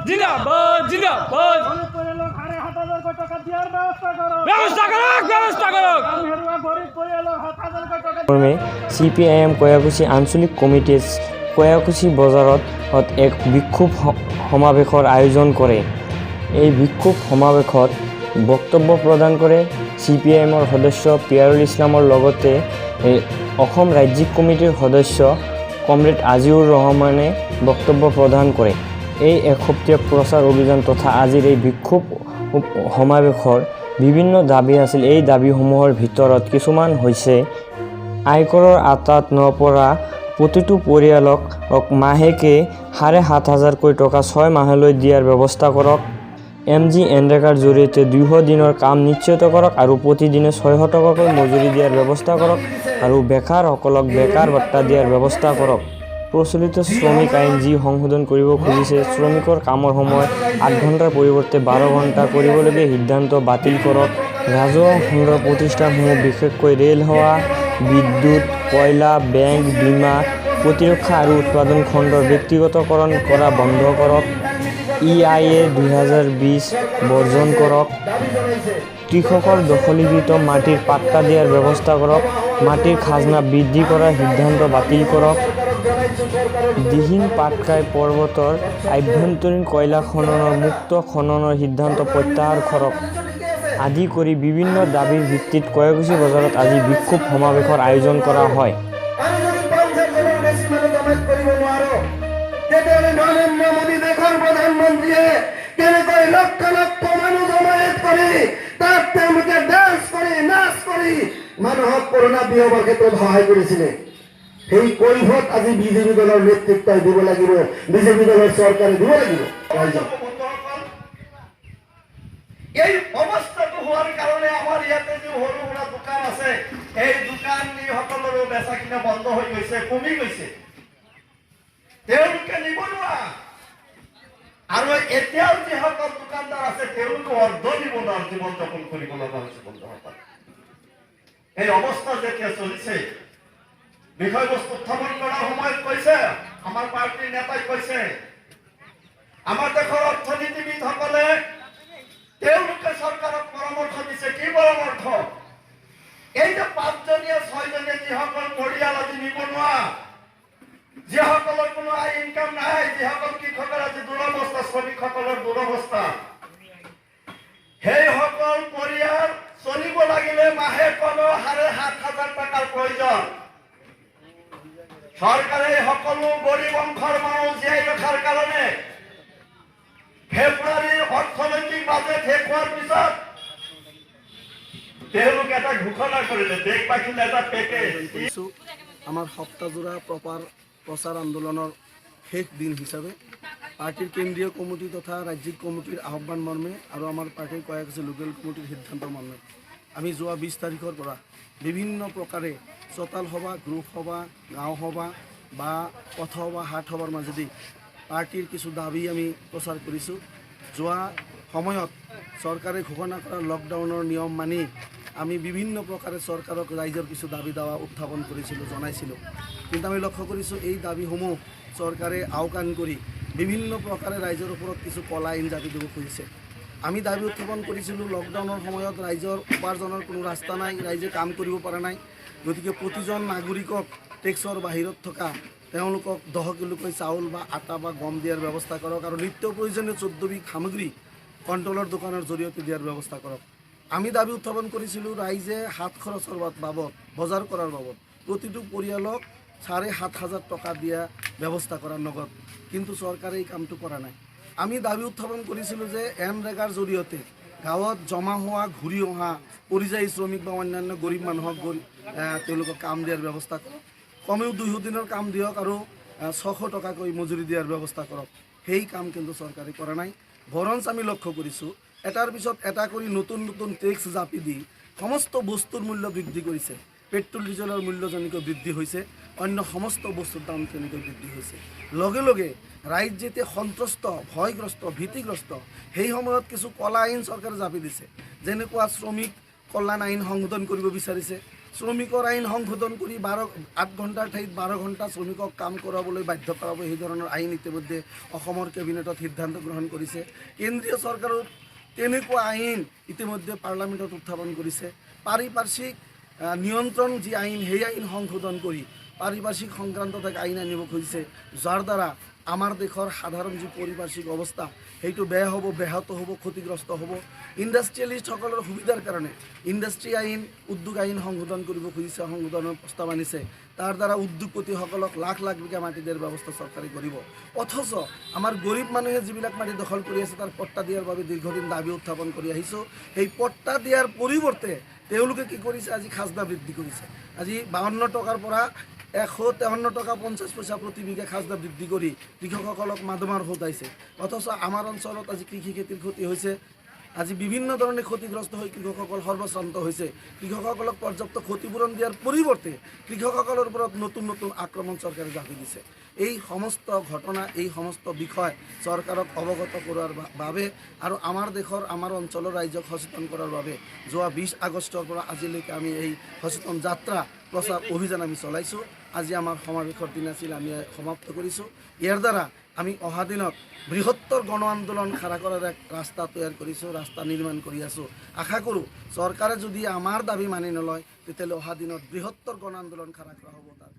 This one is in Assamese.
জিন্দাবাদ, জিন্দাবাদ। ব্যবস্থা কৰক, ব্যবস্থা কৰক। মৰ্মে চিপিআইএম কয়াকুছি আঞ্চলিক কমিটিয়ে কয়াকুছি বজাৰত এক বিক্ষোভ সমাৱেশৰ আয়োজন কৰে। এই বিক্ষোভ সমাৱেশত বক্তব্য প্ৰদান কৰে চিপিআইএমৰ সদস্য পিয়াৰুল ইছলামৰ লগতে এই অসম ৰাজ্যিক কমিটিৰ সদস্য কমৰেড আজিউৰ ৰহমানে বক্তব্য প্ৰদান কৰে। এই এসপ্তীয়া প্ৰচাৰ অভিযান তথা আজিৰ এই বিক্ষোভ সমাৱেশৰ বিভিন্ন দাবী আছিল। এই দাবীসমূহৰ ভিতৰত কিছুমান হৈছে আয়কৰৰ আওতাত নপৰা প্ৰতিটো পৰিয়ালক মাহেকে ৭,৫০০কৈ টকা 6 মাহলৈ দিয়াৰ ব্যৱস্থা কৰক, এমজি এনৰেগাৰ জৰিয়তে 200 দিনৰ কাম নিশ্চিত কৰক আৰু প্ৰতিদিনে 600 টকাকৈ মজুৰি দিয়াৰ ব্যৱস্থা কৰক আৰু বেকাৰসকলক বেকাৰ ভাত্তা দিয়াৰ ব্যৱস্থা কৰক, প্ৰচলিত শ্ৰমিক আইন যি সংশোধন কৰিব খুজিছে, শ্ৰমিকৰ কামৰ সময় 8 ঘণ্টাৰ পৰিৱৰ্তে 12 ঘণ্টা কৰিবলগীয়া সিদ্ধান্ত বাতিল কৰক, ৰাজহুৱা খণ্ডৰ প্ৰতিষ্ঠানসমূহ বিশেষকৈ ৰেল সেৱা, বিদ্যুৎ, কয়লা, বেংক, বীমা, প্ৰতিৰক্ষা আৰু উৎপাদন খণ্ডৰ ব্যক্তিগতকৰণ কৰা বন্ধ কৰক, ইআইএ 2020 বৰ্জন কৰক, কৃষকৰ দখলীকৃত মাটিৰ পাট্টা দিয়াৰ ব্যৱস্থা কৰক, মাটিৰ খাজনা বৃদ্ধি কৰাৰ সিদ্ধান্ত বাতিল কৰক, দিহিং পাটকাই পৰ্বতৰ আভ্যন্তৰীণ কয়লা খননৰ মুক্ত খননৰ সিদ্ধান্ত প্ৰত্যাহাৰ কৰক আদি কৰি বিভিন্ন দাবীৰ ভিত্তিত কয়াকুছি বজাৰত আজি বিক্ষোভ সমাৱেশৰ আয়োজন কৰা হয়। আমি যদি 50 জনৰ বেছি মানুহ জমায়েত কৰিব নোৱাৰো, তেতিয়াহ'লে নৰেন্দ্ৰ মোদী দেশৰ প্ৰধানমন্ত্ৰীয়ে কেনেকৈ লক্ষ লক্ষ মানুহ জমায়েত কৰি তাত তেওঁলোকে ডান্স কৰি, নাচ কৰি মানুহক কৰোণা বিয়পাৰ ক্ষেত্ৰত সহায় কৰিছিলে, সেই কৈফত আজি বিজেপি দলৰ নেতৃত্বই দিব লাগিব, বিজেপি দলৰ চৰকাৰে দিব লাগিব ৰাইজক। বন্ধুসকল, এই অৱস্থাটো হোৱাৰ কাৰণে আমাৰ ইয়াতে যি সৰু সুৰা দোকান আছে, এই দোকানীসকলৰো বেচা কিনা বন্ধ হৈ গৈছে, কমি গৈছে। তেওঁলোকে নিবনুৱা আৰু এতিয়াও যিসকল দোকানদাৰ আছে, তেওঁলোকে অৰ্ধ নিবনুৱাৰ জীৱন যাপন কৰিব লগা হৈছে। বন্ধুসকল, এই অৱস্থা যেতিয়া চলিছে, বিষয়বস্তু উত্থাপন কৰাৰ সময়ত কৈছে, আমাৰ পাৰ্টীৰ নেতাই কৈছে, আমাৰ দেশৰ অৰ্থনীতিবিদসকলে তেওঁলোকে চৰকাৰক পৰামৰ্শ দিছে। কি পৰামৰ্শ? এই যে পাঁচজনীয়া, ছয়জনীয়া যিসকল পৰিয়াল আজি নিবনুৱা, যিসকলৰ কোনো আয় ইনকাম নাই, যিসকল কৃষকৰ আজি দুৰৱস্থা, শ্ৰমিকসকলৰ দুৰৱস্থা, সেইসকল পৰিয়াল চলিব লাগিলে মাহে কমেও ৭,৫০০ টকাৰ প্ৰয়োজন। চৰকাৰে সকলো গৰীব অংশৰ মানুহ জীয়াই ৰখাৰ কাৰণে ফেব্ৰুৱাৰীৰ অৰ্থনৈতিক বাজেট শেষ হোৱাৰ পিছত তেওঁলোকে এটা ঘোষণা কৰিলে, দেশবাসীলৈ এটা পেকেজ। কৰিছোঁ আমাৰ সপ্তাহজোৰা প্ৰচাৰ আন্দোলনৰ শেষ দিন হিচাপে পাৰ্টীৰ কেন্দ্ৰীয় কমিটি তথা ৰাজ্যিক কমিটিৰ আহ্বান মৰ্মে আৰু আমাৰ পাৰ্টীৰ কয়াকুছি লোকেল কমিটিৰ সিদ্ধান্ত মৰ্মে আমি যোৱা 20 তাৰিখৰ পৰা বিভিন্ন প্ৰকাৰে চোতাল সভা, গ্ৰুপ সভা, গাঁও সভা বা পথ সভা, হাট সভাৰ মাজেদি পাৰ্টীৰ কিছু দাবী আমি প্ৰচাৰ কৰিছোঁ। যোৱা সময়ত চৰকাৰে ঘোষণা কৰা লকডাউনৰ নিয়ম মানি আমি বিভিন্ন প্ৰকাৰে চৰকাৰক ৰাইজৰ কিছু দাবী দাৱা উত্থাপন কৰিছিলোঁ, জনাইছিলোঁ। কিন্তু আমি লক্ষ্য কৰিছোঁ, এই দাবীসমূহ চৰকাৰে আওকাণ কৰি বিভিন্ন প্ৰকাৰে ৰাইজৰ ওপৰত কিছু কলা আইন জাপি দিব খুজিছে। আমি দাবী উত্থাপন কৰিছিলোঁ, লকডাউনৰ সময়ত ৰাইজৰ উপাৰ্জনৰ কোনো ৰাস্তা নাই, ৰাইজে কাম কৰিব পৰা নাই। গতিকে প্ৰতিজন নাগৰিকক টেক্সৰ বাহিৰত থকা তেওঁলোকক 10 কিলোকৈ চাউল বা আটা বা গম দিয়াৰ ব্যৱস্থা কৰক আৰু নিত্য প্ৰয়োজনীয় 14বিধ সামগ্ৰী কণ্ট্ৰলৰ দোকানৰ জৰিয়তে দিয়াৰ ব্যৱস্থা কৰক। আমি দাবী উত্থাপন কৰিছিলোঁ, ৰাইজে হাত খৰচৰ বাবদ, বজাৰ কৰাৰ বাবদ প্ৰতিটো পৰিয়ালক ৭,৫০০ টকা দিয়া ব্যৱস্থা কৰাৰ নগদ। কিন্তু চৰকাৰে এই কামটো কৰা নাই। আমি দাবী উত্থাপন কৰিছিলোঁ যে এনৰেগাৰ জৰিয়তে গাঁৱত জমা হোৱা, ঘূৰি অহা পৰিযায়ী শ্ৰমিক বা অন্যান্য গৰীব মানুহক তেওঁলোকক কাম দিয়াৰ ব্যৱস্থা কৰক, কমেও 200 দিনৰ কাম দিয়ক আৰু 600 টকাকৈ মজুৰি দিয়াৰ ব্যৱস্থা কৰক। সেই কাম কিন্তু চৰকাৰে কৰা নাই। বৰঞ্চ আমি লক্ষ্য কৰিছোঁ, এটাৰ পিছত এটা কৰি নতুন নতুন টেক্স জাপি দি সমস্ত বস্তুৰ মূল্য বৃদ্ধি কৰিছে। পেট্ৰল ডিজেলৰ মূল্য যেনেকৈ বৃদ্ধি হৈছে, অন্য সমস্ত বস্তুৰ দাম তেনেকৈ বৃদ্ধি হৈছে। লগে লগে ৰাইজ যেতিয়া সন্ত্ৰস্ত, ভয়গ্ৰস্ত, ভীতিগ্ৰস্ত, সেই সময়ত কিছু কলা আইন চৰকাৰে জাপি দিছে। যেনেকুৱা শ্ৰমিক কল্যাণ আইন সংশোধন কৰিব বিচাৰিছে, শ্ৰমিকৰ আইন সংশোধন কৰি 8 ঘণ্টাৰ ঠাইত 12 ঘণ্টা শ্ৰমিকক কাম কৰাবলৈ বাধ্য কৰাব, সেই ধৰণৰ আইন ইতিমধ্যে অসমৰ কেবিনেটত সিদ্ধান্ত গ্ৰহণ কৰিছে। কেন্দ্ৰীয় চৰকাৰেও তেনেকুৱা আইন ইতিমধ্যে পাৰ্লামেণ্টত উত্থাপন কৰিছে। পাৰিপাৰ্শ্বিক নিয়ন্ত্ৰণ যি আইন, সেই আইন সংশোধন কৰি পাৰিপাৰ্শ্বিক সংক্ৰান্তত এক আইন আনিব খুজিছে, যাৰ দ্বাৰা আমাৰ দেশৰ সাধাৰণ যি পাৰিপাৰ্শ্বিক অৱস্থা সেইটো বেয়া হ'ব, ব্যাহত হ'ব, ক্ষতিগ্ৰস্ত হ'ব। ইণ্ডাষ্ট্ৰিয়েলিষ্টসকলৰ সুবিধাৰ কাৰণে ইণ্ডাষ্ট্ৰী আইন, উদ্যোগ আইন সংশোধন কৰিব খুজিছে, সংশোধনৰ প্ৰস্তাৱ আনিছে। তাৰ দ্বাৰা উদ্যোগপতিসকলক লাখ লাখ বিঘা মাটি দিয়াৰ ব্যৱস্থা চৰকাৰে কৰিব। অথচ আমাৰ গৰীব মানুহে যিবিলাক মাটি দখল কৰি আছে তাৰ পট্টা দিয়াৰ বাবে দীৰ্ঘদিন দাবী উত্থাপন কৰি আহিছোঁ। সেই পট্টা দিয়াৰ পৰিৱৰ্তে তেওঁলোকে কি কৰিছে, আজি খাজনা বৃদ্ধি কৰিছে। আজি 52 টকাৰ পৰা 153 টকা 50 পইচা প্ৰতি বিঘা খাজনা বৃদ্ধি কৰি কৃষকসকলক মাধমাৰ সোধাইছে। অথচ আমাৰ অঞ্চলত আজি কৃষি খেতিৰ ক্ষতি হৈছে, আজি বিভিন্ন ধৰণে ক্ষতিগ্ৰস্ত হৈ কৃষকসকল সৰ্বশ্ৰান্ত হৈছে। কৃষকসকলক পৰ্যাপ্ত ক্ষতিপূৰণ দিয়াৰ পৰিৱৰ্তে কৃষকসকলৰ ওপৰত নতুন নতুন আক্ৰমণ চৰকাৰে জাপি দিছে। এই সমস্ত ঘটনা, এই সমস্ত বিষয় চৰকাৰক অৱগত কৰোৱাৰ বাবে আৰু আমাৰ দেশৰ, আমাৰ অঞ্চলৰ ৰাইজক সচেতন কৰাৰ বাবে যোৱা 20 আগষ্টৰ পৰা আজিলৈকে আমি এই সচেতন যাত্ৰা প্ৰচাৰ অভিযান আমি চলাইছোঁ। আজি আমাৰ সমাৱেশৰ দিন আছিল, আমি সমাপ্ত কৰিছোঁ। ইয়াৰ দ্বাৰা আমি অহা দিনত বৃহত্তৰ গণ আন্দোলন খাৰা কৰাৰ এক ৰাস্তা তৈয়াৰ কৰিছোঁ, ৰাস্তা নিৰ্মাণ কৰি আছোঁ। আশা কৰোঁ চৰকাৰে যদি আমাৰ দাবী মানি নলয়, তেতিয়াহ'লে অহা দিনত বৃহত্তৰ গণ আন্দোলন খাৰা কৰা হ'ব। তাৰ